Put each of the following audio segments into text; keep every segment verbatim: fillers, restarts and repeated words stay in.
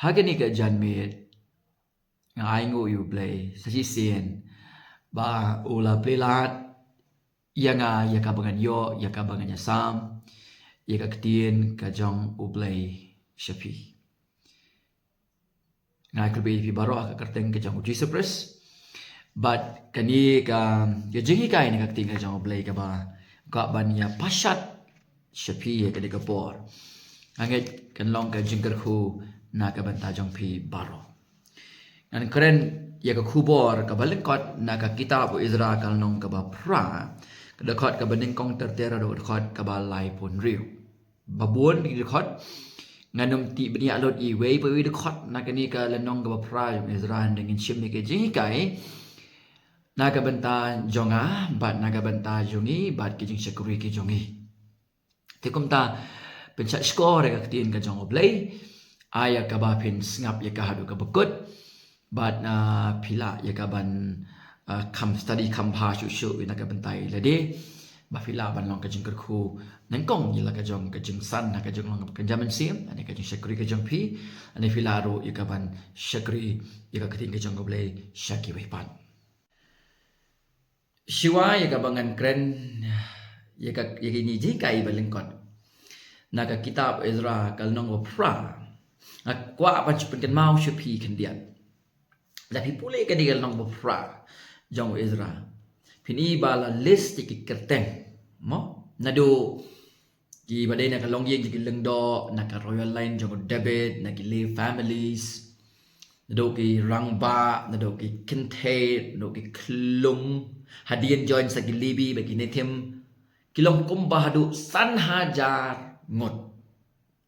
Ha kane ka janmiet nga ai nguh ïa U Blei sa shisien ba u la plie lad ïa nga ïa kaba ngan ïoh, ïa kaba ngan ïasam ïa ka ktien ka jong U Blei sha phi. Nga ai khublei ïa phi baroh ha ka kyrteng ka jong U Jisu Khrist. Bad kane ka, ka jinghikai na ka ktien ka jong U Blei kaba kwah ban ïa pashat sha phi ha kane ka por, nga ngeit kan long ka jingkyrkhu na ka bynta jong phi baroh. Ngan kren ïa ka khubor kaba lyngkot na ka kitab u Ezra ka lynnong kaba phra, ka dkhot kaba nyngkong ter ter haduh ka dkhot kaba laiphew hynriew. Ba bun ki dkhot, ngan ym tih bniah lut ïa iwei pa iwei dkhot na kane ka lynnong kaba phra jong u Ezra, hynrei ngin shim ïa ka jinghikai na ka bynta jong nga bad na ka bynta jong ngi bad ki jingshakri ki jong ngi. Te kumta, pynshah shkor ïa ka ktien ka jong U Blei, ai ïa kaba phin sngap ïa ka haduh kaba kut, bad, ah, phi lah ïa kaban, ah, kham study kham bha shuh shuh ïa na ka bynta ïa lade, ba phi lah ban long ka jingkyrkhu nyngkong ïa la ka jong ka jingsan ha ka jinglong ka jingmynsiem, lane ka jingshakri ka jong phi, lane phi lah ruh ïa kaban shakri ïa ka ktien ka jong U Blei sha kiwei pat. Shuwa ïa kaba ngan kren ïa ka, ïa kine ki jinghikai ba lyngkot na ka kitab Ezra ka lynnong ba phra, nga kwah ban shu pynkynmaw sha phi khyndiat. Lada phi pule kane ka lynnong ba phra jong u Ezra, phin i ba la list ïa ki kyrteng, mo, naduh kiba dei na ka longïing jong ki lyngdoh, na ka royal line jong u David, na ki Levi families, naduh ki rangbah, naduh ki kynthei, naduh ki khyllung, hadien join sa ki Levi bad ki Nethinim, ki long kumba haduh san hajar ngut.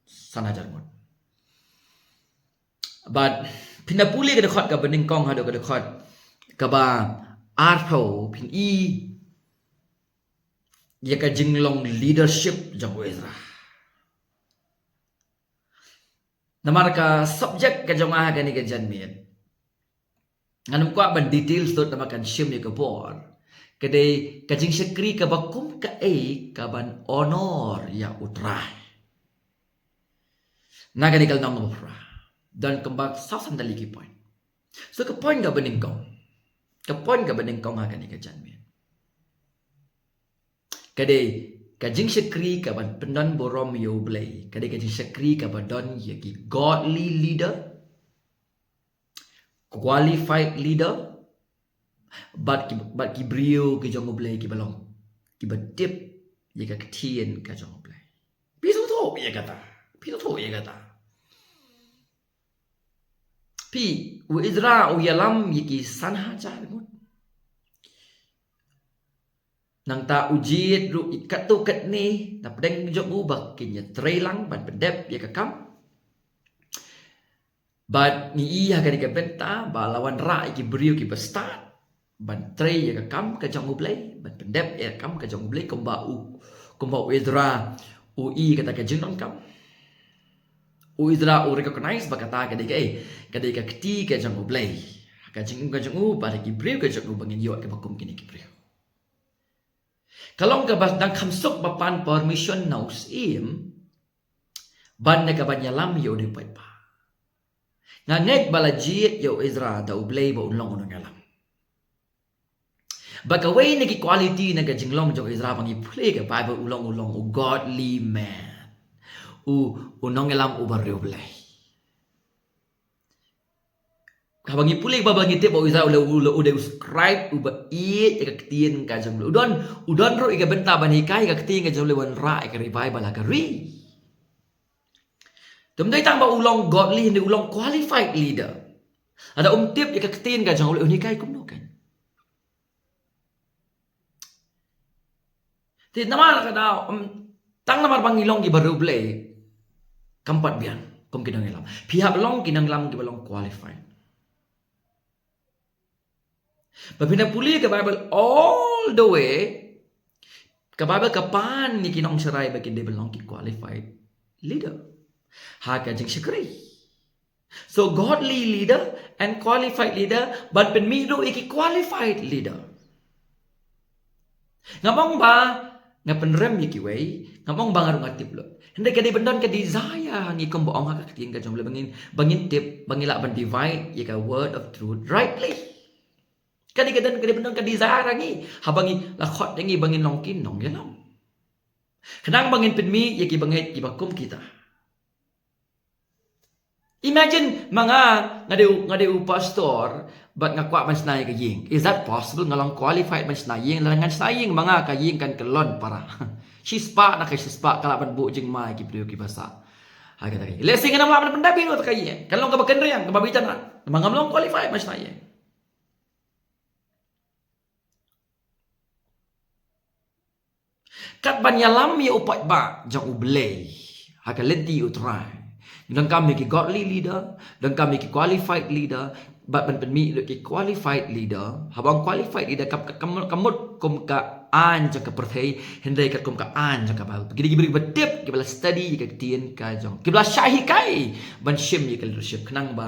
San hajar ngut. Bad phin da pule ka dkhot kaba nyngkong haduh ka dkhot kaba arphew, phin i ïa ka jinglong leadership jong u Ezra. Namar ka subject ka jong nga ha kane ka janmiet, ngan ym kwah ban details lut namar kan shim ïa ka por. Ka dei ka jingshakri kaba kum kaei kaban honor ïa U Trai. Na kane ka lynnong ba phra, don kumba saw san tylli ki point. So ka point kaba nyngkong, ka point kaba nyngkong ha kane ka janmiet, ka dei ka jingshakri kaban pyndon burom ïa U Blei, ka dei ka jingshakri kaba don ïa ki godly leader, qualified leader, bad ki, bad ki briew ki jong U Blei kiba long, kiba tip ïa ka ktien ka jong U Blei. Phi sngewthuh ïa kata? Phi sngewthuh ïa kata? Phi, u Ezra u ïalam ïa ki san hajar ngut. Nangta u jied ruh ïa katto katne na pdeng jong u ba kin ïatrei lang ban pyndep ïa ka kam. Bad ngi i ha kane ka bynta ba la wanrah ïa ki briew kiba stad ban trei ïa ka kam ka jong U Blei, ban pyndep ïa ka kam ka jong U Blei, kumba u, kumba u Ezra u i kata ka jingdonkam. U Ezra u recognize ba kata ka dei kaei? Ka dei ka kti ka jong U Blei. Ka jingim ka jong u bad ki briew ka jong u ba ngin ïoh kiba kum kine ki briew. Ka long kaba dang kham suk ba pan permission na u syiem ban da kaban ïalam ïa u dei paidbah. Nga ngeit ba la jied ïa u Ezra da U Blei ba un long u nongïalam. Ba kawei na ki quality na ka jinglong jong u Ezra ba ngi pule ka Bible, u long, u long u godly man. U, u nongïalam uba riewblei. Haba ngi pule ba, ba ngi tip ba u Ezra u la, u la, u dei u scribe uba ïeit ïa ka ktien ka jong U Blei. U don, u don ruh ïa ka bynta ban hikai ïa ka ktien ka jong U Blei, wanrah ïa ka revival ha ka ri. Te ym dei tang ba u long godly, hynrei u long qualified leader. Lada um tip ïa ka ktien ka jong U Blei, un hikai kumno kein? Te namar ka daw, um, tang namar ba ngi long kiba riewblei, kam pat biang kum ki nongïalam. Phi hap long ki nongïalam kiba long qualified. Ba phin da pule ka Bible all the way, ka Bible ka pan ïa ki nongsharai ba kin dei ban long ki qualified leader ha ka jingshakri. So godly leader and qualified leader, ban pynmih ruh ïa ki qualified leader. Nga mong ba nga pynrem ïa kiwei, ngam ong ba nga ruh nga tip lut. Hynrei ka dei ban don ka desire ha ngi kumba ong ha ka ktien ka jong U Blei ba ngin, ba ngin tip, ba ngin lah ban divide ïa ka word of truth rightly. Ka dei ka don, ka dei ban don ka desire ha ngi, haba ngi la khot ïa ngi ba ngin long ki nongïalam. Khnang ba ngin pynmih ïa ki bangeit kiba kum kita. Imagine ma nga, nga dei u, nga dei u pastor, bad nga kwah ban shna ïa ka ïing. Is that possible? Nga long qualified ban shna ïing, lada ngan shna ïing ma nga, ka ïing kan kyllon para. Shispah na ka shispah ka lah ban buh jingma ïa ki briew kiba sah. Ha kata ka ïing. Lehse ngan ym lah ban pyndap ïa kata ka ïing. Kan long kaba kynriang, kaba bitar. Namar ngam long qualified ban shna ïing. Katba ngi ïalam ïa u paidbah jong U Blei ha ka lynti U Trai, ngi donkam ïa ki godly leader, donkam ïa ki qualified leader, bad ban pynmih lut ki qualified leader. Haba ong qualified leader kam, kam, kam mut kum ka aiñ jong ka pyrthei, hynrei ka kum ka aiñ jong ka Baibl. Ki dei ki briew kiba tip, kiba la study ïa ka ktien ka jong, kiba la shah hikai ban shim ïa ka leadership, khnang ba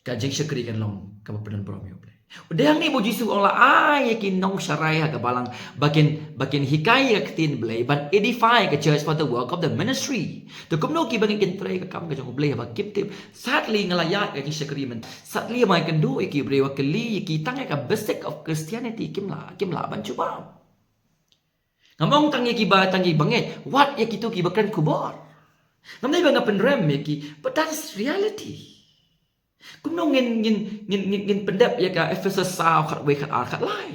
ka jingshakri kan long kaba pyndonburom ïa U Blei. Dei hangne ba U Jisu u ong, la ai ïa ki nongsharai ha ka balang ba kin, ba kin hikai ïa ka ktien Blei, ban edify ka church for the work of the ministry. Te kumno ki bangeit kin trei ka kam ka jong U Blei haba kim tip? Sadly nga la ïaid ka jingshakri mynta. Sadly ma nga kynduh ïa ki briew, nga kylli ïa ki tang ïa ka basic of Christianity, kim lah, kim lah ban jubab. Ngam ong tang ïa kiba, tang ïa ki bangeit, wat ïa kito kiba kren khubor. Ngam dei ba nga pynrem ïa ki, but that is reality. Kumno ngin, ngin, ngin, ngin, ngin pyndep ïa ka Ephesus saw, khatwei, khatar, khatlai.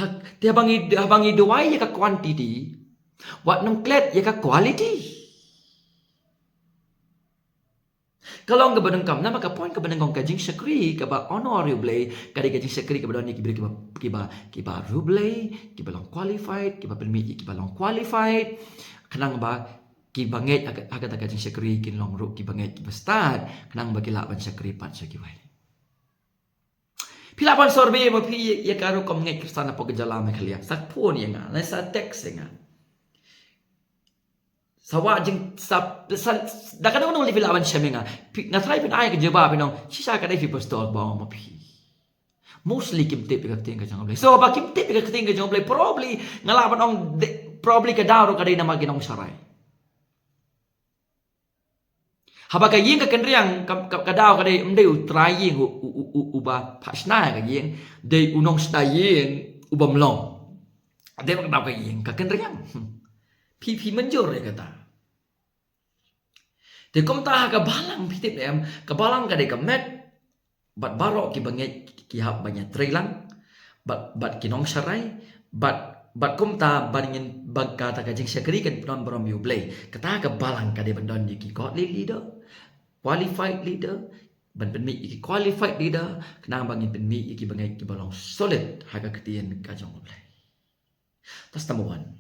Ha, te haba ngi, haba ngi duwai ïa ka quantity, wat nym klet ïa ka quality. Ka long kaba donkam, namar ka point kaba nyngkong, ka jingshakri kaba honor ïa U Blei ka dei ka jingshakri kaba don ïa ki briew kiba, kiba, kiba riewblei, kiba long qualified, kiba pynmih ïa kiba long qualified. Khnang ba ki bangeit ha ka, ha kata ka jingshakri kin long ruh ki bangeit kiba stad, khnang ba ki lah ban shakri pat sha kiwei. Phi lah ban survey ma phi ïa ka rukom ngeit Khristan hapoh ka jylla Meghalaya. Sa phone ïa nga, lane sa text ïa nga. Sa wad jing, sa, sa, da kano kano lei phi lah ban shem ïa nga. Phi, nga try phin ai ka jubab, phin ong, shisha ka dei phi pastor ba ong ma phi. Mostly kim tip ïa ka ktien ka jong U Blei. So, haba kim tip ïa ka ktien ka jong U Blei, probably nga lah ban ong de, probably ka daw ruh ka dei namar ki nongsharai. Haba ka ïing ka kynriang, ka, ka, ka daw ka dei, ym dei u trai ïing u, u, u, u, uba phah shna ka ïing, dei u nongshna ïing u bym long. Dei ba ka daw ka ïing ka kynriang. Hmm. Phi, phi mynjur ïa kata. Te kumta ha ka balang, phi tip em, ka balang ka dei ka met, bad baroh ki bangeit ki hap ban ïatreilang bad, bad ki nongsharai, bad, bad kumta ban ngin, ban kata ka jingshakri kan pyndonburom ïa U Blei. Kata ka balang ka dei ban don ïa ki godly leader, qualified leader, ban pynmih ïa ki qualified leader, khnang ba ngin pynmih ïa ki bangeit kiba long solid ha ka ktien ka jong U Blei. That's number one.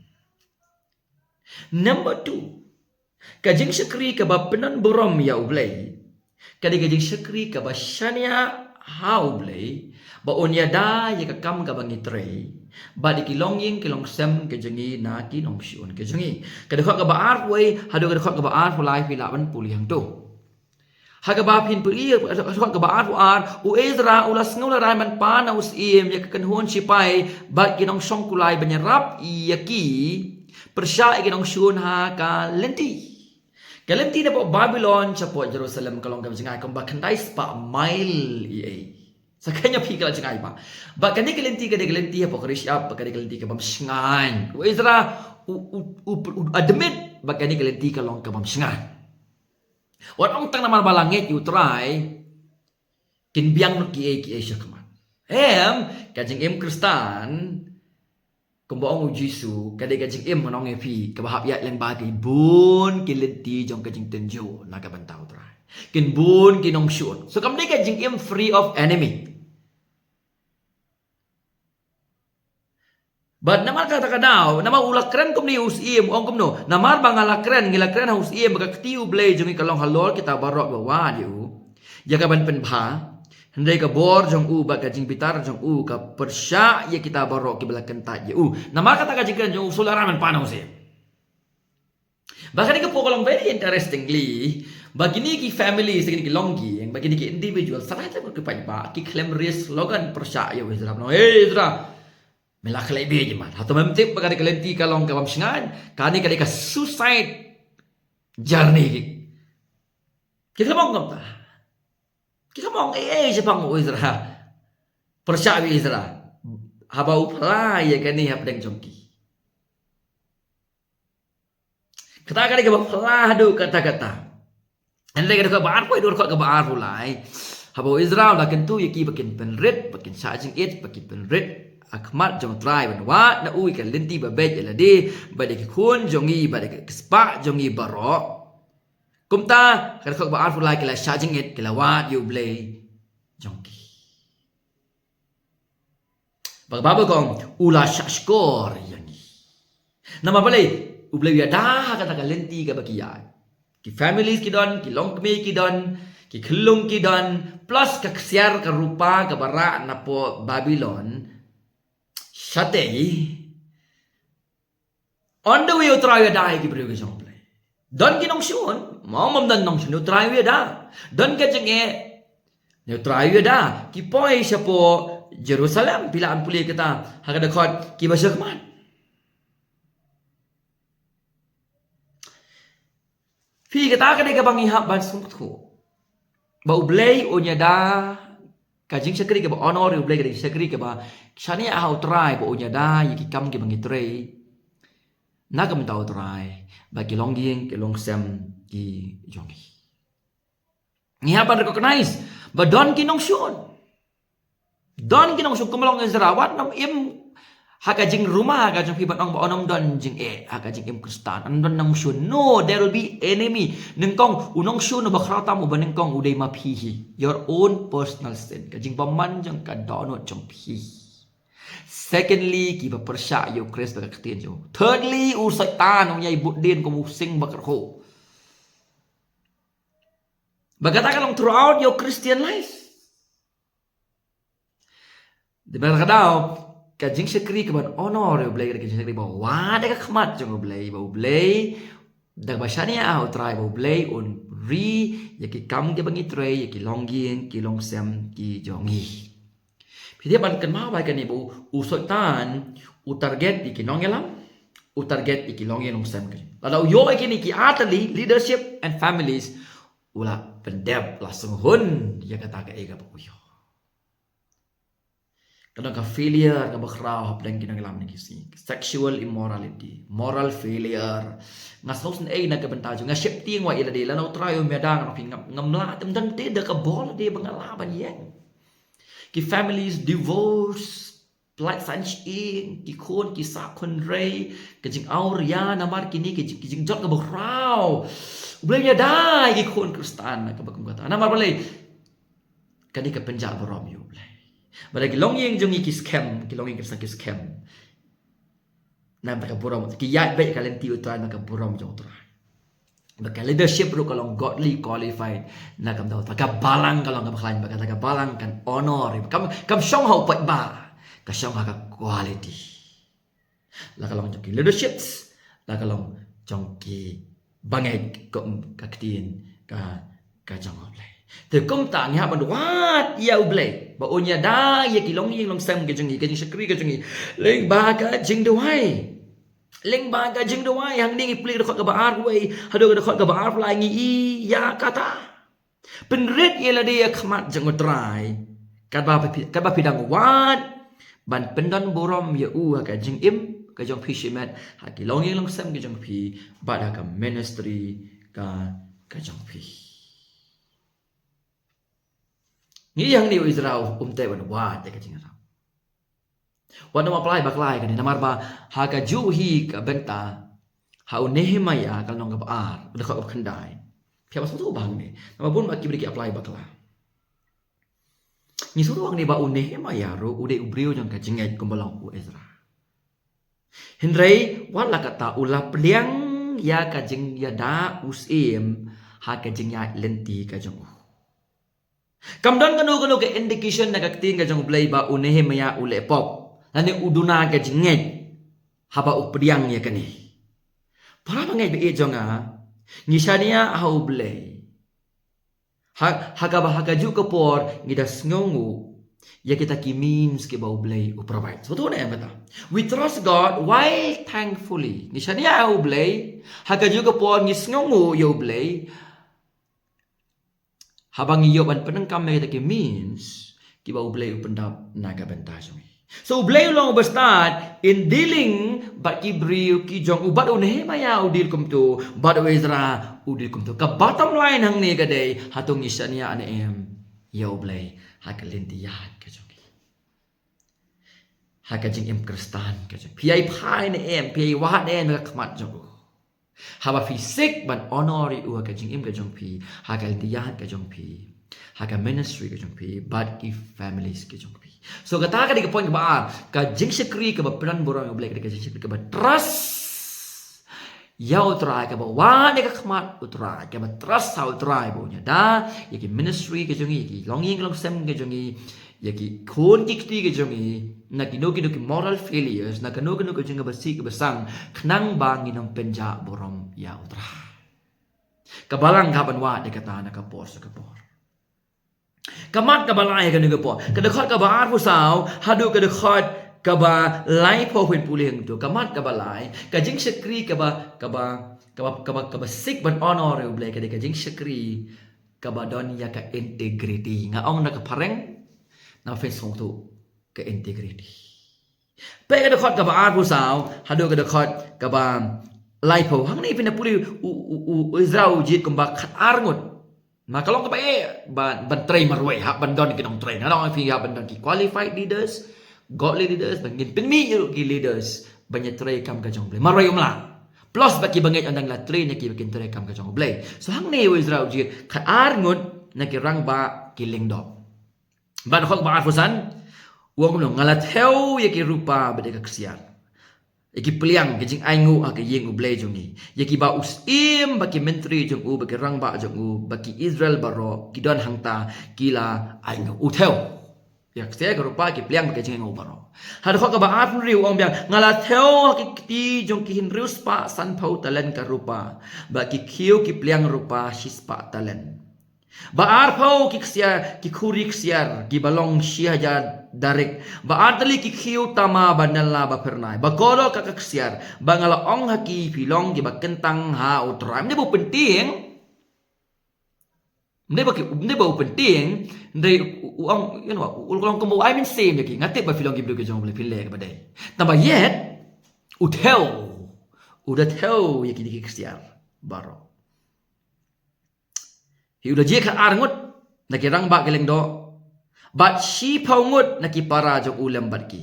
Number two, ka jingshakri kaba pyndonburom ïa U Blei ka dei ka jingshakri kaba shaniah ha U Blei, ba un ïada ïa ka kam kaba ngi trei, bad ïa ki longïing ki longsem ki jong ngi na ki nongshun ki jong ngi. Ka dkhot kaba arphew wei haduh ka dkhot kaba arphew lai phi lah ban pule hangto. Ha kaba phin pule, ha kaba arphew ar, u Ezra u la sngewlehraiñ ban pan na u syiem ïa ka kynhun shipai bad ki nongshong kulai ban ïarap ïa ki pyrshah ïa ki nongshun ha ka lynti. Ka lynti napoh Babilon shapoh Jerusalem ka long kaba jngai kumba khyndai spah mail ei ei. Sa khyndiat phi ka la jngai ba. Ba kane ka lynti ka dei ka lynti hapoh ka ri shyiap, ba ka dei ka lynti ka bym shngaiñ. U Ezra u, u, u, u admit ba kane ka lynti ka long ka bym shngaiñ. Wat ong tang namar ba la ngeit ïa U Trai kin biang lut kiei kiei shakhmat. Em, ka jingim Khristan, kumba ong u Jisu, ka dei ka jingim ngan ong ïa phi, kaba hap ïaid lyngba ki bun ki lynti jong ka jingtynjuh na ka bynta U Trai. Kin bun ki nongshun. So kam dei ka jingim free of enemy. Bad namar kata ka daw, namar u la kren kumne u syiem, ong kumno, namar ba nga la kren, ngi la kren ha u syiem, ba ka kti U Blei jong ngi ka long halor kita baroh ba wad ïa u. Ïa kaban pynbha, hynrei ka bor jong u bad ka jingbitar jong u ka pyrshah ïa kita baroh kiba la kyntait ïa u. Namar kata ka jingkren jong u, so la ran ban pan ha u syiem. Ba kane ka por ka long very interestingly, Ba kine ki family, sa kine ki longïing, ba kine ki individual, sa lai ki paidbah, ki khlem raise slogan pyrshah ïa u Ezra. Hey Ezra, me la khlem bha ïa man. Hato mem tip ba ka dei ka lynti ka long ka bym shngaiñ, kane ka dei ka suicide journey. Ki khlem ong kumta. Ki khlem ong ei ei shaphang u Ezra. Pyrshah u Ezra. Haba u phla ïa kane hapdeng jong ki. Kata ka dei kaba phylla haduh katta katta. Hynrei ka dkhot kaba arphew, dkhot kaba arphew lai. Haba u Ezra u la kyntu ïa ki ba kin pynrit, ba kin shah jingit, ba kin pynrit ha khmat jong u Trai ban wad na u ïa ka lynti ba beit ïa lade bad ïa ki khun jong ngi bad ïa ki spah jong ngi baroh. Kumta ka dkhot kaba arphew lai ki la shah jingit, ki la wad ïa u Blei jong ki. Ba ka Baibl ka ong u la shah shkor ïa ngi. Namar balei? U Blei u ïada ha kata ka lynti kaba ki ïaid. Ki families ki don, ki longkmie ki don, ki khyllung ki don, plus ka ksiar ka rupa kaba rah na pdeng Babilon. Shatei on the way u Trai u ïada ïa ki briew ki jong u Blei. Don ki nongshun, mo, mom don nongshun, u Trai u ïada. Don ka jingeh, u Trai u ïada. Ki poi shapoh Jerusalem, phi lah ban pule kata ha ka dkhot kiba sha khmat. Phi, kata ka dei kaba ngi hap ban sngewthuh. Ba u Blei un ïada, ka jingshakri kaba honor ïa u Blei ka dei ka jingshakri kaba shaniah ha u Trai ba un ïada ïa ki kam kiba ngi trei na ka bynta u Trai bad ki longïing ki longsem ki jong ngi. Ngi hap ban recognize ba don ki nongshun. Don ki nongshun, kumba long Ezra, wat nym im ha ka jingrumah ka jong phi ban ong ba un nym don jingeh ha ka jingim Khristan, un nym don nongshun. No, there will be enemy. Nyngkong u nongshun uba khraw tam uba nyngkong u dei ma phi hi. Your own personal sin. Ka jingbymman jong ka dohnud jong phi. Secondly, kiba pyrshah ïa u Khrist bad ka ktien jong u. Thirdly, u Soitan u ïai bud dien kum u sing ba kyrhuh. Ba kata ka long throughout your Christian life. Dei ba ka daw, ka jingshakri kaban honor ïa u Blei, ka jingshakri ba wad ha ka khmat jong u Blei, ba u Blei, da kaba shaniah ha u Trai ba u Blei un ri ïa ki kam kiba ngi trei, ïa ki longïing ki longsem ki jong ngi. Phi dei ban kynmaw ba kane ba u, u Soitan u target ïa ki nongïalam, u target ïa ki longïing longsem ki. Lada u ïoh ïa kine ki artylli, leadership and families, u la pyndep, la sngewhun ïa kata kaei kaba u ïoh. Ka don ka failure kaba khraw hapdeng ki nongïalam ne ki sngi. Sexual immorality, moral failure. Nga sngewsynei na ka bynta jong nga, sheptieng wat ïa lade, lada u Trai um ïada nga, phi, ngam, ngam lah, ym don te da ka bor lade ba nga lah ban ïeng. Ki families divorce, pyllait san shyieng, ki khun ki sah khunrei, ka jingawria namar kine ki jing, ki jingjot kaba khraw. U Blei um ïada ïa ki khun Khristan na kaba kum kata. Namar balei? Kane ka pynjah burom ïa u Blei. Ba da ki longïing jong ngi ki skhem, ki longïing Khristan ki skhem. Namar ka burom, ki ïaid beit ka lynti u Trai namar ka burom jong u Trai. Ba ka leadership ruh ka long godly qualified na ka bynta u Trai. Ka balang ka long kaba khlaiñ, ba kata ka balang kan honor. Kam, kam shong ha u paidbah, ka shong ha ka quality. La ka long jong ki leaderships, la ka long jong ki bangeit kum ka ktien ka, ka jong u Blei. Te kumta ngi hap ban wad ïa u Blei ba un ïada ïa ki longïing longsem ki jong ngi, ka jingshakri ka jong ngi lyngba ka jingduwai. Lyngba ka jingduwai, hangne ngi plie ka dkhot kaba arwei haduh ka dkhot kaba arphew lai, ngi i ïa kata. Pynrit ïa lade ha khmat jong u Trai katba phi, katba phi dang wad ban pyndon burom ïa u ha ka jingim ka jong phi shimet, ha ki longïing longsem ki jong phi, bad ha ka ministry ka, ka jong phi. Ngi ïa hangne u Ezra um tei ban wad ïa ka jingïarap. Wat nym apply bakla ïa kane namar ba ha kajuh hi ka bynta ha u Nehemiah ka lynnong kaba ar, u dkhot kaba khyndai. Phi hap ban sngewthuh ba hangne namar bun ba ki briew ki apply bakla. Ngi sngewthuh hangne ba u Nehemiah ruh u dei u briew jong ka jingngeit kumba long u Ezra. Hynrei wat la katta u la pdiang ïa ka jingïada u syiem ha ka jingïaid lynti ka jong u. Kam don kano kano ka indication na ka ktien ka jong u Blei ba u Nehemiah u leh pop lane u duna ka jingngeit haba u pdiang ïa kane. Para bangeit ba ïeit jong nga, ngi shaniah ha u Blei Ha, ha kaba ha kajuh ka por ngi da sngewnguh ïa kita ki means kiba U Blei u provide. So tu ne em kata. We trust God while thankfully. Ngi shaniah ïa U Blei ha kajuh ka por ngi sngewnguh ïa U Blei. Haba ngi ïoh ban pyndonkam ïa kita ki means kiba U Blei u pyndap na ka bynta jong ngi. So U Blei u long uba stad in dealing bad ki briew ki jong u, bad u Nehemiah u deal kumto, bad u Ezra u deal kumto. Ka bottom line hangne ka dei, hato ngi shaniah ne em ïa U Blei ha ka lynti ïaid ka jong ngi, ha ka jingim Khristan ka jong ngi? Phi ïai phai ne em, phi ïai wad ne em ha ka khmat jong u? Haba phi seek ban honor ïa u ha ka jingim ka jong phi, ha ka lynti ïaid ka jong phi, ha ka ministry ka jong phi, bad ki families ki jong phi. So kata ka dei ka point kaba ar, ka jingshakri kaba pyndonburom ïa U Blei ka dei ka jingshakri kaba trust ïa U Trai, kaba wad ïa ka khmat U Trai, kaba trust ha U Trai ba un ïada ïa ki ministry ki jong ngi, ïa ki longïing longsem ki jong ngi, ïa ki khun ki kti ki jong ngi na kino kino ki moral failures, na kano kano ka jingkaba sih kaba sang, khnang ba ngin ym pynjah burom ïa U Trai. Ka Balang ka hap ban wad ïa kata na ka por sha ka por. Ka mat kaba lai ha kane ka por, ka dkhot kaba arphew saw haduh ka dkhot kaba laiphew, phin pule hangto. Ka mat kaba lai, ka jingshakri kaba, kaba, kaba, kaba, kaba seek ban honor ïa U Blei ka dei ka jingshakri kaba don ïa ka integrity. Nga ong na ka phareng, na phin sngewthuh, ka integrity. Peit ka dkhot kaba arphew saw haduh ka dkhot kaba laiphew. Hangne phin da pule u, u, u, u Ezra u jied kumba khatar ngut. Ma ka long kaba eh ban, ban trei marwei, hap ban don ki nongtrei. Nga ong phi, hap ban don ki qualified leaders, godly leaders, ban ngin pynmih ïa ki leaders ban ïatrei kam ka jong U Blei marwei, um lah. Plus bad kiba ngeit, ynda la trei na kiba kin trei kam ka jong U Blei. So hangne u Ezra u jied khatar ngut na ki rangbah ki lyngdoh. Bad dkhot ba arphew san u ong kumno: Nga la thew ïa ki rupa bad ïa ka ksiar, ïa ki pliang, ki jingainguh ha ka ïing U Blei jong ngi, ïa kiba u syiem bad ki myntri jong u bad ki rangbah jong u bad ki Israel baroh ki don hangta ki la ainguh. U thew ïa ka ksiar, ka rupa, ki pliang bad ki jingainguh baroh. Ha dkhot kaba arphew hynriew u ong biang: Nga la thew ha ki kti jong ki hynriew spah sanphew talent ka rupa, bad ki khiew ki pliang rupa shi spah talent. Ba arphew ki ksiar, ki khuri ksiar kiba long shi hajar darik. Ba artylli ki khiew tama ba nylla ba phyrnai. Ba kordor ka ka ksiar. Ba nga la ong ha ki, phi long kiba kyntang ha U Trai. Ym dei ba u pyntieng. Ym dei ba ki, ym dei ba u pyntieng. Ym dei u, u ong, you know, u long kumba u ai mynsiem ïa ki. Nga tip ba phi long ki briew ki jong U Blei, phin leh kaba dei. Tangba yet u thew, u da thew ïa kine ki ksiar baroh. Hi u da jied khatar ngut na ki rangbah ki lyngdoh, bad shiphew ngut na ki para jong u lem bad ki.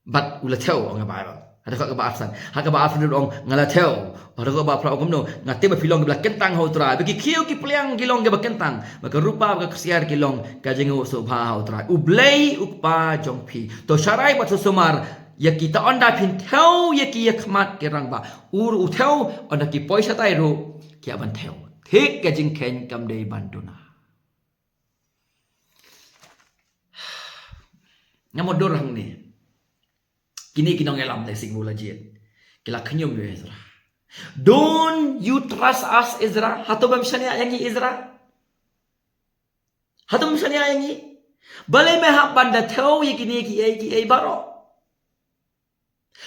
Bad u la thew, ong ka Baibl. Ha dkhot kaba arphew san. Ha kaba arphew hynriew u ong: Nga la thew. Ha dkhot kaba arphew phra u ong kumno: Nga tip ba phi long kiba la kyntang ha U Trai. Ba ki khiew ki pliang ki long kiba kyntang. Ba ka rupa bad ka ksiar ki long ka jingainguh sngewbha ha U Trai U Blei U Kpa jong phi. To sharai bad to sumar ïa ki, ta ynda phin thew ïa ki ha khmat ki rangbah. U ruh u thew, ynda ki poi shatai ruh ki hap ban thew. Thik ka jingkheiñ kam dei ban duna. Nga mutdur hangne. Kine ki nongïalam Laisingpur la jied, ki la khñium ïa u Ezra. Don't you trust us, Ezra? Hato mem shaniah ïa ngi, Ezra? Hato mem shaniah ïa ngi? Balei me hap ban da thew ïa kine kiei kiei baroh?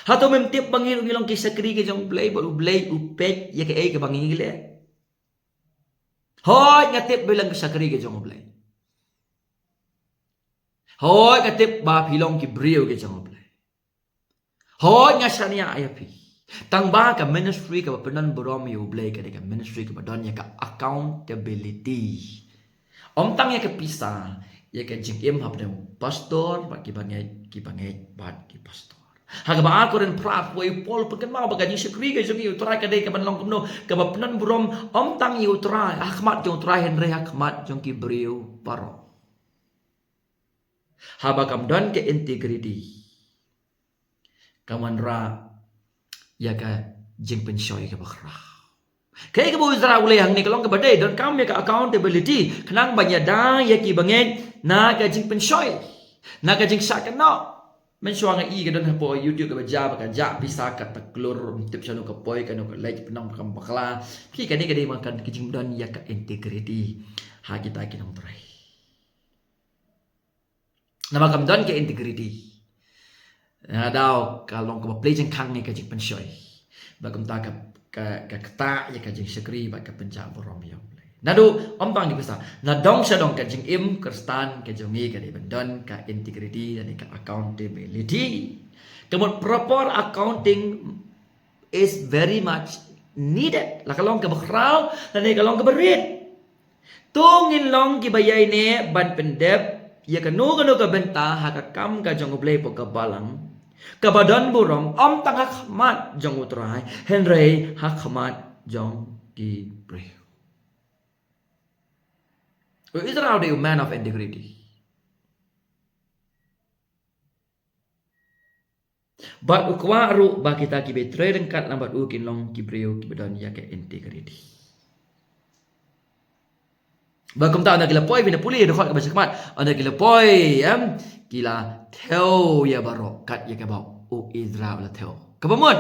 Hato mem tip ba ngi ruh ngi long ki shakri ki jong U Blei, bad U Blei u peit ïa kaei kaba ngi leh? Hooid, nga tip ba phi long ki shakri ki jong U Blei. Hooid, nga tip ba phi long ki briew ki jong U Blei. Hooid, nga shaniah ïa phi. Tangba ka ministry kaba pyndonburom ïa U Blei ka dei ka ministry kaba don ïa ka accountability. Ym tang ïa ka pisa, ïa ka jingim hapdeng u pastor bad ki bangeit, ki bangeit bad ki pastor. Ha kaba ar Korinth phra arphew wei u Paul u pynkynmaw ba ka jingshakri ka jong ngi ïa U Trai ka dei kaban long kumno, kaba pyndonburom ym tang ïa U Trai, ha khmat jong U Trai, hynrei ha khmat jong ki briew baroh. Haba kam don ka integrity, ka wanrah ïa ka jingpynshoi kaba khraw. Kaei kaba u Ezra u leh hangne ka long kaba dei, donkam ïa ka accountability, khnang ban ïada ïa ki bangeit na ka jingpynshoi, na ka jingshah kynnoh, Mynshuwa nga i ka don hapoh YouTube kaba jia ba ka jah pisa kata klur, ym tip shano ka poi, kano ka leit, pyndonkam bakla. Phi, kane ka dei ma ka jingdon ïa ka integrity ha kita ki nongtrei. Namar kam don ka integrity, nga daw ka long kaba plie jingkhang ïa ka jingpynshoi. Bad kumta ka, ka, ka ktah ïa ka jingshakri bad ka pynjah burom ïa U Blei. Naduh, ym tang ïa pisa, na dong sha dong ka jingim Khristan ka jong ngi ka dei ban don ka integrity lane ka accountability. Ka mut proper accounting is very much needed. La ka long kaba khraw lane ka long kaba rit. To ngin long kiba ïaineh ban pyndep ïa kano kano ka bynta ha ka kam ka jong U Blei hapoh ka balang kaba don burom, ym tang ha khmat jong U Trai, hynrei ha khmat jong ki briew. U Ezra u dei u man of integrity. Bad u kwah ruh ba kita kiba trei ryngkat lang bad u kin long ki briew kiba don ïa ka integrity. Bad kumta ynda ki la poi, phin ïa pule ïa dkhot kaba shakhmat, ynda ki la poi, em, ki la thew ïa baroh kat ïa kaba u Ezra u la thew. Kaba mut,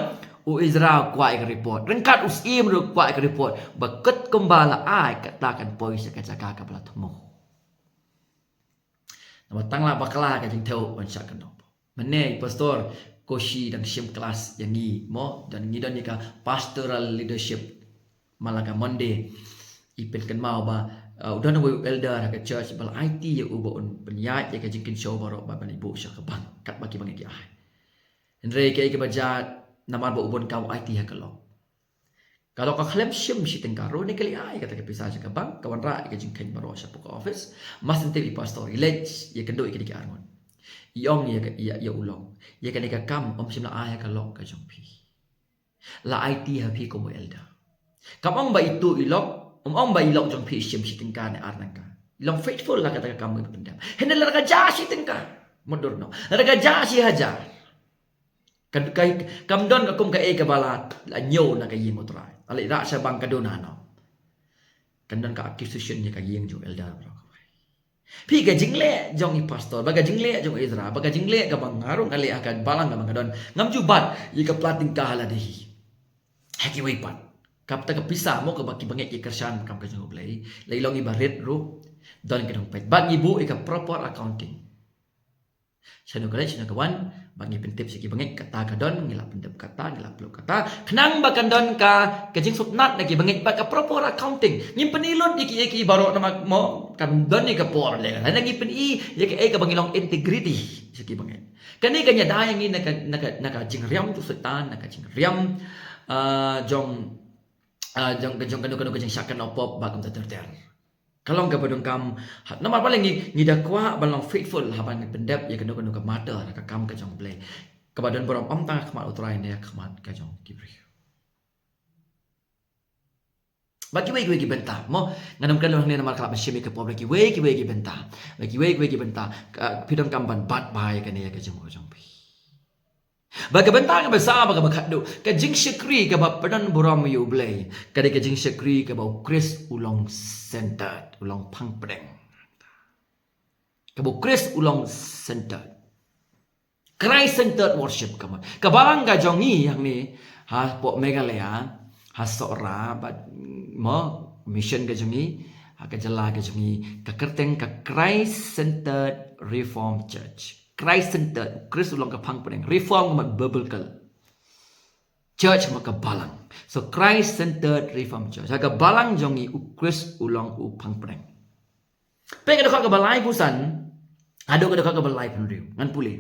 u Ezra u kwah ïa ka report. Ryngkat u syiem ruh u kwah ïa ka report. Ba kut kumba la ai, kata kan poi sha ka jaka kaba la thmu. Namar tang la bakla ka jingthew ban shah kynnoh. Mynne i pastor Koshi dang shim klas ïa ngi mo, don ngi don ïa ka pastoral leadership man la ka Monday. I pynkynmaw ba, uh, u don uwei u elder ha ka church ba la aiti ïa u ba un pynïaid ïa ka jingkynshew baroh ba ban ïa buh sha ka bank katba ki bangeit ki ai. Hynrei kaei kaba jia namar ba u bun kam aiti ha ka lok. Ka dok ka khlem shim shi tyngka ruh ne ka leit ai kata ka pisa sha ka bank, ka wanrah ïa ka jingkheiñ baroh shapoh ka office. Mar shen te i pastor i leit ïakynduh ïa kine ki arngut. I ong ïa ka, ïa, ïa u Long, ïa kane ka kam ym shym la ai ha ka lok ka jong phi. La aiti ha phi kum u elder. Kam ong ba itu i lok, ym ong ba i lok jong phi i shim shi tyngka ne ar tyngka. I long faithful la kata ka kam ba i pyndep. Hynrei lada ka jia shi tyngka, mutdur noh. Lada ka jia shi hajar, ka, ka, kam don ka kum kaei kaba la, la ñiew na ka ïing U Trai. La leit rah sha bank ka duna noh. Kan don ka accusation ïa ka ïing jong u elder baroh kawei. Phi, ka jingleh jong i pastor, ba ka jingleh jong u Ezra, ba ka jingleh kaba nga ruh nga leh ha ka balang kaba nga don, ngam ju bat ïa ka pla tyngka ha lade hi. Ha kiwei pat, kata ka pisa mo kaba ki bangeit ki kyrshan kam ka jong U Blei, la i long iba rit ruh, don ka dang peit. Bad ngi buh ïa ka proper accounting. Shano ka leit, shano ka wan, ba ngi pyntip sha ki bangeit kata ka don, ngi la pyndep kata, ngi la pynlut kata. Khnang ba kan don ka, ka jingsngewtynnat na ki bangeit bad ka proper accounting. Ngim pyni lut ïa ki, ïa ki baroh namar mo, kan don ïa ka por leh. Lada ngi pyni ïa kaei kaba ngi long integrity sha ki bangeit. Kane kan ïada ïa ngi na ka, na ka, na ka jingriam jong u Soitan, na ka jingriam, ah, jong, ah, jong, jong kano kano ka jingshah kynnoh pop bad kumta ter ter. Ka long kaba donkam, ha, namar balei ngi, ngi da kwah ban long faithful haba ngi pyndep ïa kano kano ka matter ha ka kam ka jong U Blei. Kaba don burom ym tang ha khmat U Trai ne ha khmat ka jong ki briew. Bad kiwei kiwei ki bynta mo, ngan ym kren long hangne namar ka la ban shim ïa ka por, bad kiwei kiwei ki bynta. Bad kiwei kiwei ki bynta, ka, phi donkam ban bat bha ïa kane ïa ka jingmut ka jong phi. Bad ka bynta kaba sa, bad kaba khatduh, ka jingshakri kaba pyndon burom ïa U Blei ka dei ka jingshakri kaba u Khrist u long centered, u long phang pdeng. Kaba u Khrist u long centered. Christ centered worship ka mut. Ka balang ka jong ngi hangne hapoh Meghalaya, ha Sohra bad mo mission ka jong ngi, ha ka jylla ka jong ngi, ka kyrteng ka Christ Centered Reformed Church. Christ centered, Khrist u long ka phang pdeng. Reform ka mut biblical. Church ka mut ka balang. So Christ centered Reformed Church. Ha ka balang jong ngi u Khrist u long u phang pdeng. Peit ka dkhot kaba laiphew san haduh ka dkhot kaba laiphew hynriew. Ngan pule.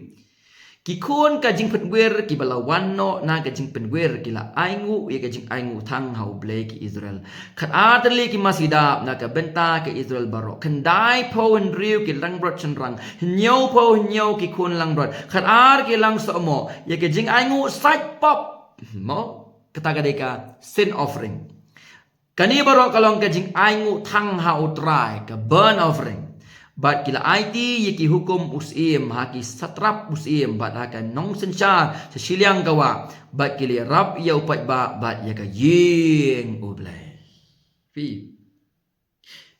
Ki khun ka jingpynwir kiba la wan noh na ka jingpynwir ki la ainguh ïa ka jingainguh thang ha U Blei ki Israel. Khatar tylli ki masi dap na ka bynta ki Israel baroh. Khyndaiphew hynriew ki langbrot shynrang. Hynñiewphew hynñiew ki khun langbrot. Khatar ki lang sohmoh ïa ka jingainguh sait pop. Mo, kata ka dei ka sin offering. Kane baroh ka long ka jingainguh thang ha U Trai, ka burnt offering. Bad ki la aiti ïa ki hukum u syiem ha ki satrap u syiem bad ha ka nongsynshar sha shiliang ka wah, bad ki la ïarap ïa u paidbah bad ïa ka ïing U Blei. Phi,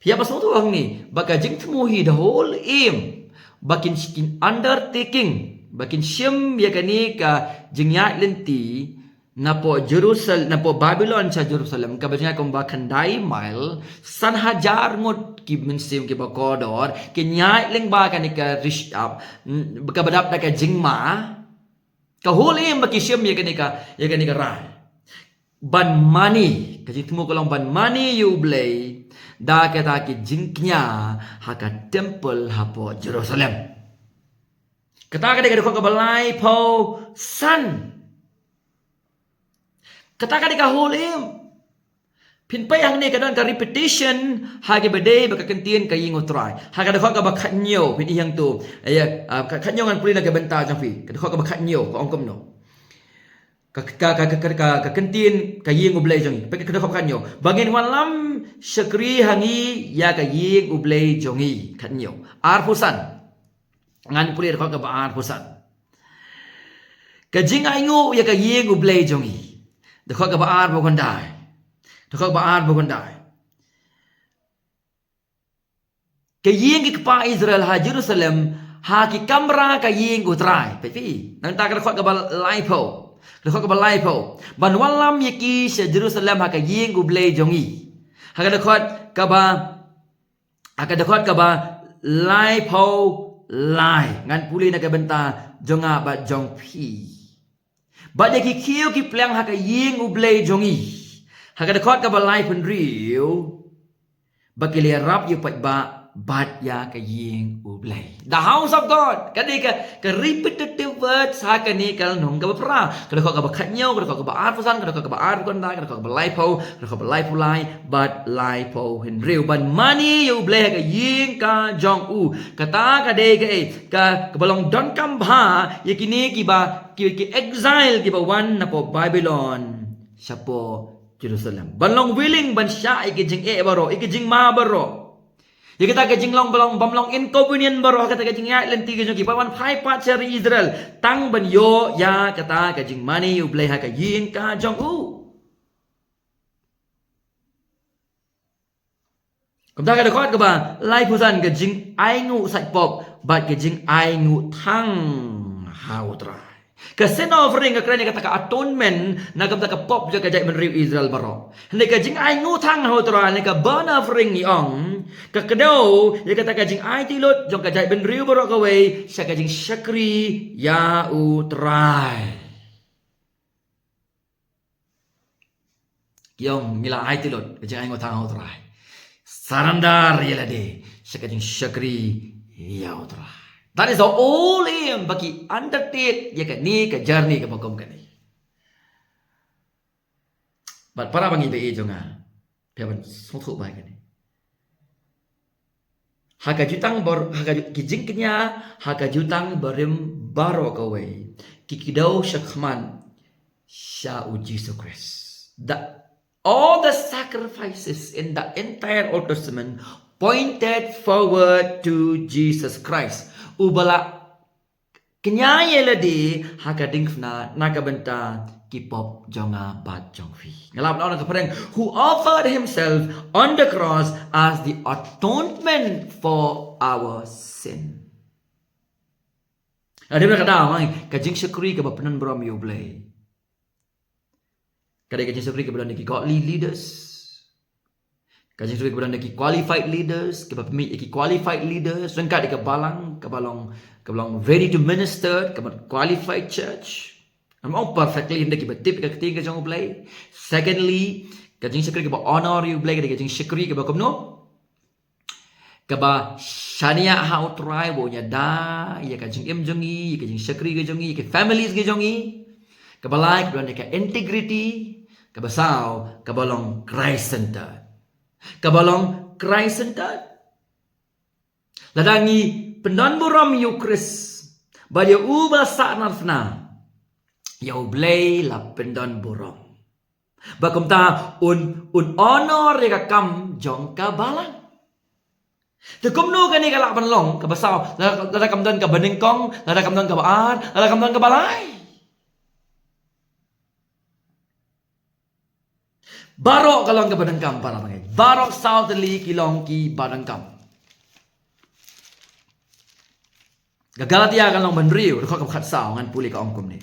phi ïa ba sngewthuh hangne ba ka jingthmu hi the whole aim ba kin, kin undertaking ba kin shim ïa kane ka jingïaid lynti napoh Jerusalem, napoh Babylon sha Jerusalem, kaba jngai kumba khyndai mile, san hajar ngut ki mynsiem kiba kordor, kin ïaid lyngba kane ka rish-, ah, mm, kaba dap da ka jingma, ka hul im ba ki shim ïa kane ka, ïa kane ka rai. Ban mane, ka jingthmu ka long ban mane ïa U Blei, da kata ki jingkñia, ha ka temple hapoh Jerusalem. Kata ka dei ka dkhot kaba laiphew san. Kata ka dei ka hul im. Phin peit hangne ka don ka repetition, ha kaba dei bad ka kyntien ka ïing U Trai. Ha ka dkhot kaba khathynñiew, phin ïohi hangto. Ïa, ah, ka khathynñiew ngan pule na ka bynta jong phi. Ka dkhot kaba khathynñiew, ka ong kumno. Ka, ka, ka, ka, ka, ka, ka kyntien ka ïing U Blei jong ngi. Peit ka dkhot khathynñiew. Ba ngin wallam shakri ha ngi ïa ka ïing U Blei jong ngi. Khathynñiew. Arphew san. Ngan pule dkhot kaba arphew san. Ka jingainguh ïa ka ïing U Blei jong ngi. Dkhot kaba arphew khyndai. Dkhot kaba arphew khyndai. Ka ïing ki kpa Israel ha Jerusalem, ha ki kamra ka ïing U Trai. Peit phi. Nangta ka dkhot kaba laiphew. Ka dkhot kaba laiphew. Ban wallam ïa ki sha Jerusalem ha ka ïing U Blei jong ngi. Ha ka dkhot kaba Ha ka dkhot kaba laiphew lai. Ngan pule na ka bynta jong nga bad jong phi. Bad ïa ki khiew ki pliang ha ka ïing U Blei jong ngi. Ha ka dkhot kaba laiphew hynriew. Ba ki la ïarap ïa u paidbah bad ïa ka ïing U Blei. The house of God. Ka dei ka, ka repetitive words ha kane ka lynnong kaba phra. Ka dkhot kaba khathynñiew, ka dkhot kaba arphew san, ka dkhot kaba arphew khyndai, ka dkhot kaba laiphew, ka dkhot kaba laiphew lai, bad laiphew hynriew. Ban mane ïa U Blei ha ka ïing ka jong u. Kata ka dei kaei, ka, kaba long donkam bha ïa kine kiba, ki, ki exile kiba wan napoh Babylon shapoh Jerusalem. Ban long willing ban shah ïa ki jingeh baroh, ïa ki jingma baroh. Ïa kata ka jinglong ba long, bym long inconvenient baroh, kata ka jingïaid lynti ka jong ki, ba wan phai pat sha ri Israel. Tang ban ïoh ïa kata ka jingmane U Blei ha ka ïing ka jong u. Kumta ka dkhot kaba laiphew san, ka jingainguh saitpop bad ka jingainguh thang ha U Trai. Ka sin offering ka kren ïa kata ka atonement na ka bynta ka pop jong ka jaitbynriew Israel baroh. Hynrei ka jingainguh thang ha U Trai, ne ka burnt offering ngi ong, ka kdew ïa kata ka jingaiti lut jong ka jaitbynriew baroh kawei sha ka jingshakri ïa U Trai. Ki ong ngi la aiti lut ka jingainguh thang ha U Trai. Surrender ïa lade sha ka jingshakri ïa U Trai. That is the only aim ba ki undertake ïa kane ka journey kaba kum kane. Bad para bangeit ba ïeit jong nga, phi hap ban sngewthuh ba ïa kane. Ha ka jutang bor-, ha ka ju-, ki jingkñia, ha ka jutang barim baroh kawei, ki kdew shakhmat sha U Jisu Khrist. The, all the sacrifices in the entire Old Testament pointed forward to Jesus Christ. Uba la kñia ïa lade ha ka diengphna na ka bynta ki pop jong nga bad jong phi. Nga la ban ong na ka phareng, who offered himself on the cross as the atonement for our sin. Hadien na ka daw, ka jingshakri kaba pyndonburom ïa U Blei. Ka dei ka jingshakri kaba don ïa ki godly leaders. Ka jingshakri kaba don ïa ki qualified leaders, kaba pynmih ïa ki qualified leaders, ryngkat ïa ka balang, kaba long, kaba long ready to minister, kaba qualified church. Ngam ong perfectly, hynrei kiba tip ïa ka ktien ka jong U Blei. Secondly, ka jingshakri kaba honor ïa U Blei, ka dei ka jingshakri kaba kumno? Kaba shaniah ha U Trai, ba un ïada ïa ka jingim jong ngi, ïa ka jingshakri ka jong ngi, ïa ka families ka jong ngi. Kaba lai, kaba don ïa ka integrity, kaba saw, kaba long Christ centered. Kaba long Christ centered. Lada ngi pyndonburom ïa U Khrist, bad ïa uba la sah na ka bynta, ïa U Blei la pyndonburom. Bad kumta un, un honor ïa ka kam jong ka balang. Te kumno kane ka lah ban long, kaba saw, lada, lada kam don kaba nyngkong, lada kam don kaba ar, lada kam don kaba lai. Baroh ka long kaba donkam para bangeit. Baroh saw tylli ki long kiba donkam. Ka Galatia ka lynnong ba hynriew, dkhot kaba khatsaw, ngan pule ka ong kumne.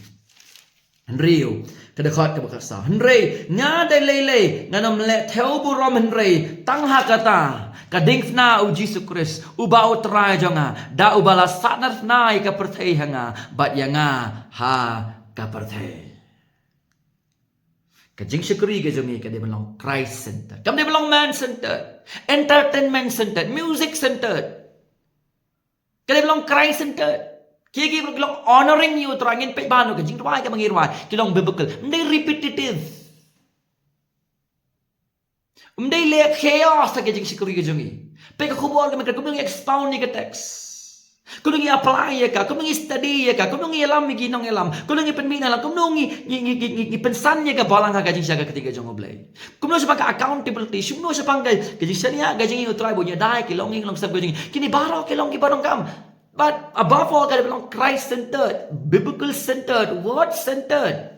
Hynriew, ka dkhot kaba khatsaw. Hynrei, nga dei lei lei, ngan ym leh thew burom hynrei, tang ha kata, ka diengphna u Jisu Khrist, uba u Trai jong nga, da uba la sahnarphna ïa ka pyrthei ha nga, bad ïa nga ha ka pyrthei. Ka jingshakri ka jong ngi ka dei ban long Christ centered. Kam dei ban long man centered, entertainment centered, music centered. Ka dei ban long Christ centered. Ki ki long honoring ïa u Trai, ngin peit ba no ka jingduwai kaba ngi duwai ki long biblical. Ym dei repetitive. Ym dei leh chaos ha ka jingshakri ka jong ngi. Peit ka khubor ka mynta kumno ngi expound ïa ka text. Kumno ngi apply ïa ka, kumno ngi study ïa ka, kumno ngi ïalam ïa ki nongïalam, kumno ngi pynmih nongïalam, kumno ngi, ngi, ngi, ngi, ngi, ngi pynsan ïa ka balang ha ka jingshakri ka jong U Blei. Kumno shaphang ka accountability, kumno shaphang ka, ka jingshaniah ka jong ngi ïa U Trai, ba un ïada ïa ki longïing longsem ka jong ngi. Kine baroh ki long kiba donkam. But above all, ka dei ban long Christ centered, biblical centered, word centered,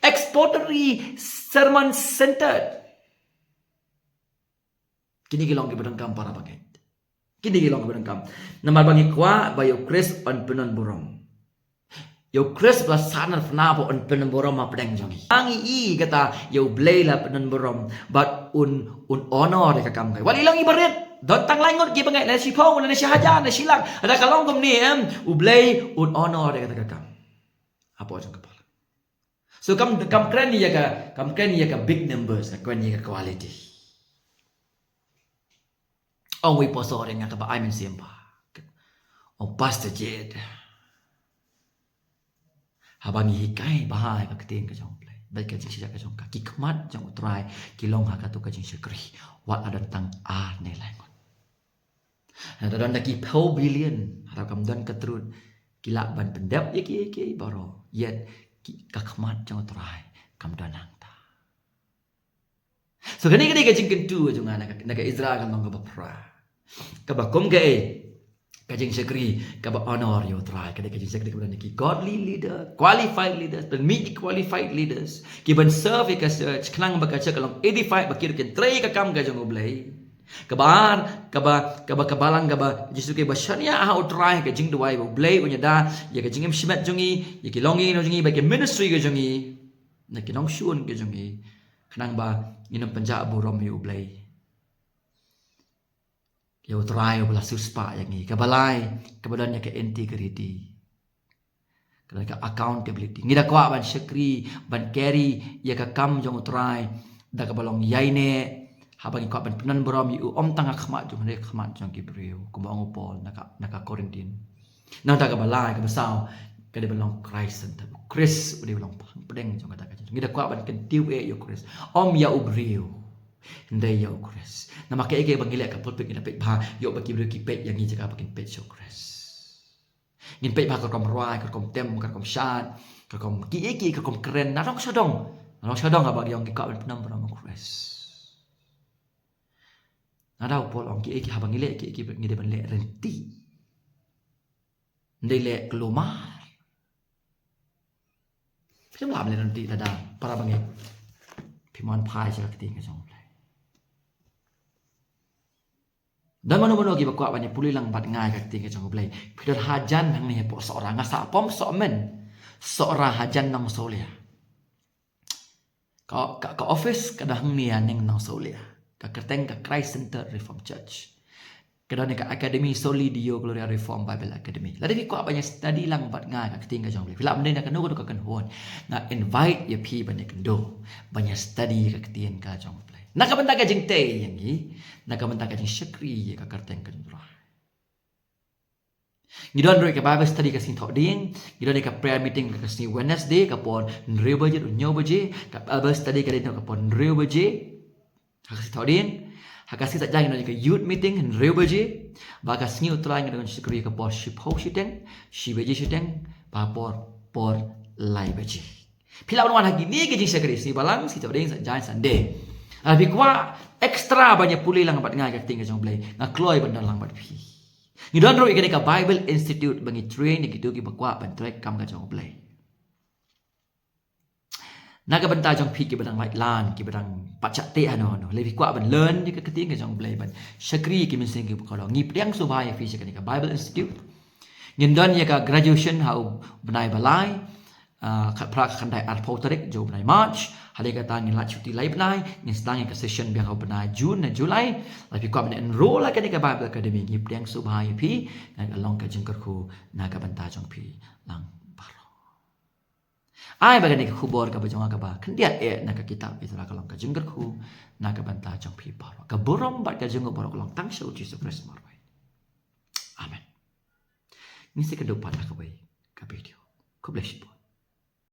expository sermon centered. Kine ki long kiba donkam, para bangeit. Kine ki long kiba donkam. Namar ba ngi kwah ba ïa U Khrist un pynlong burom. Ïa U Khrist ba la sahnarphna ba un pynlong burom hapdeng jong ngi. Ngi i kata ïa U Blei la pynlong burom, bad un, un honor ïa ka kam ka. Wat la i long iba rit, don tang lai ngut ki bangeit, lane shiphew, lane shihajar, lane shilak. Lada ka long kumne, em, U Blei un honor ïa kata ka kam. Hapoh jong ka balang. So kam, kam kren ïa ka, kam kren ïa ka big numbers, ka kren ïa ka quality. Ong uwei u pastor ïa nga, kaba ai mynsiem bha. Ong, Pastor Jade, haba ngi hikai bha ïa ka ktien ka jong U Blei, bad ka jingshisha ka jong ka, ki khmat jong U Trai ki long ha kato ka jingshakri, wat la don tang ar ne lai ngut. Lada don da ki phew billion, lada kam don ka truth, ki lah ban pyndep ïa ki, ïa ki baroh, yet ki, ka khmat jong U Trai kam don hangta. So kane ka dei ka jingkyntu jong nga na ka, na ka Israel ka long kaba phra, kaba kum kaei, ka jingshakri kaba honor ïa U Trai. Ka dei ka jingshakri kaba don ïa ki godly leader, qualified leaders, pynmih ïa ki qualified leaders kiban serve ïa ka church, khnang ba ka church ka long edified, ba ki ruh kin trei ïa ka kam ka jong U Blei. Kaba ar, kaba, kaba, ka balang kaba Jisu ka ba shaniah ha U Trai, ka jingduwai ba U Blei un ïada ïa ka jingim shimet jong ngi, ïa ki longïing jong ngi, bad ki ministry ka jong ngi, na ki nongshun ka jong ngi, khnang ba ngin ym pynjah burom ïa U Blei, ïa U Trai uba la siewspah ïa ngi. Kaba lai, kaba don ïa ka integrity, ka don ka accountability. Ngi da kwah ban shakri, ban carry ïa ka kam jong U Trai da kaba long ïaineh, haba ngi kwah ban pynlong burom ïa U, ym tang ha khmat jong ngi, ha khmat jong ki briew, kumba ong u Paul na ka, na ka Corinthian. Nangta kaba lai, kaba saw, ka dei ban long Christ centered. Khrist u dei ban long hapdeng jong kata ka jingim. Ngi da kwah ban kyntiew eh ïa U Khrist, ym ïa u briew, hynrei ïa U Khrist. Namar kaei kaei ba ngi leh ha ka pulpit, ngi da peit bha ïoh ba ki briew ki peit ïa ngi jaka ba kin peit sha U Khrist. Ngin peit bha ka rukom rwai, ka rukom tem, ka rukom shad, ka rukom kiei kiei, ka rukom kren, nadong shadong, nadong shadong haba ngi ong ngi kwah ban pynlong burom ïa U Khrist. Nada u Paul ong kiei kiei haba ngi leh kiei kiei ngi dei ban leh ryntih. Ym dei leh kulmar. Phim lah ban leh ryntih lada, para bangeit, phim wan phai sha ka ktien ka jong U Blei. Don mano mano kiba kwah ban ïa pule lang bad nga ïa ka ktien ka jong U Blei, phi don hajan hangne hapoh Sohra, nga sah pom Sohmynn, Sohra hajan Nongsawlia. Ka, ka, ka office ka don hangne haneng Nongsawlia. Ka kyrteng ka Christ Centered Reformed Church. Ka don ïa ka academy Soli Deo Gloria Reformed Bible Academy. Lada phi kwah ban ïa study lang bad nga ïa ka ktien ka jong U Blei, phi lah ban dei na kano kano ka kynhun, nga invite ïa phi ban ïa kynduh ban ïa study ïa ka ktien ka jong U Blei. Na ka bynta ka jingtei ïa ngi, na ka bynta ka jingshakri ïa ka kyrteng ka jong U Blei. Ngi don ruh ïa ka Bible study ka sngi Thohdieng, ngi don ïa ka prayer meeting ka sngi Wednesday, ka por hynriew baje, hynñiew baje, ka Bible study ka dei ka por hynriew baje ha ka sngi Thohdieng. Ha ka sngi Saitjaiñ ngi don ïa ka youth meeting hynriew baje, bad ka sngi U Trai ngi don shakri ka por shiphew shiteng, shi baje shiteng, bad por, por lai baje. Phi lah ban wan ha kine ki jingshakri, sngi Balang, sngi Thohdieng, Saitjaiñ, Sunday. Lada phi kwah extra ban ïa pule lang bad nga ïa ka ktien ka jong U Blei, nga kloi ban don lang bad phi. Ngi don ruh ïa kane ka Bible Institute ba ngi train ïa kito kiba kwah ban trei kam ka jong U Blei. Na ka bynta jong phi kiba dang lait lan, kiba dang pat shah teh hano hano, lada phi kwah ban learn ïa ka ktien ka jong U Blei, ban shakri ïa ki mynsiem kiba kordor, ngi pdiang sngewbha ïa phi sha kane ka Bible Institute. Ngin don ïa ka graduation ha u bnai ba lai, ah, khatphra, khatkhyndai, arphew tarik jong u bnai March. Hadien kata ngin leit shuti lai bnai, ngin sdang ïa ka session biang ha u bnai June ne July. Lada phi kwah ban enroll ha kane ka Bible Academy, ngi pdiang sngewbha ïa phi, nga long ka jingkyrkhu na ka bynta jong phi lang baroh. Ai ba kane ka khubor kaba jong nga kaba khyndiat eh na ka kitab Ezra ka long ka jingkyrkhu na ka bynta jong phi baroh. Ka burom bad ka jingkyrkhu baroh ka long tang sha u Jisu Khrist marwei. Amen. Ngin sa ïakynduh pat ha kawei ka video. Khublei shibun.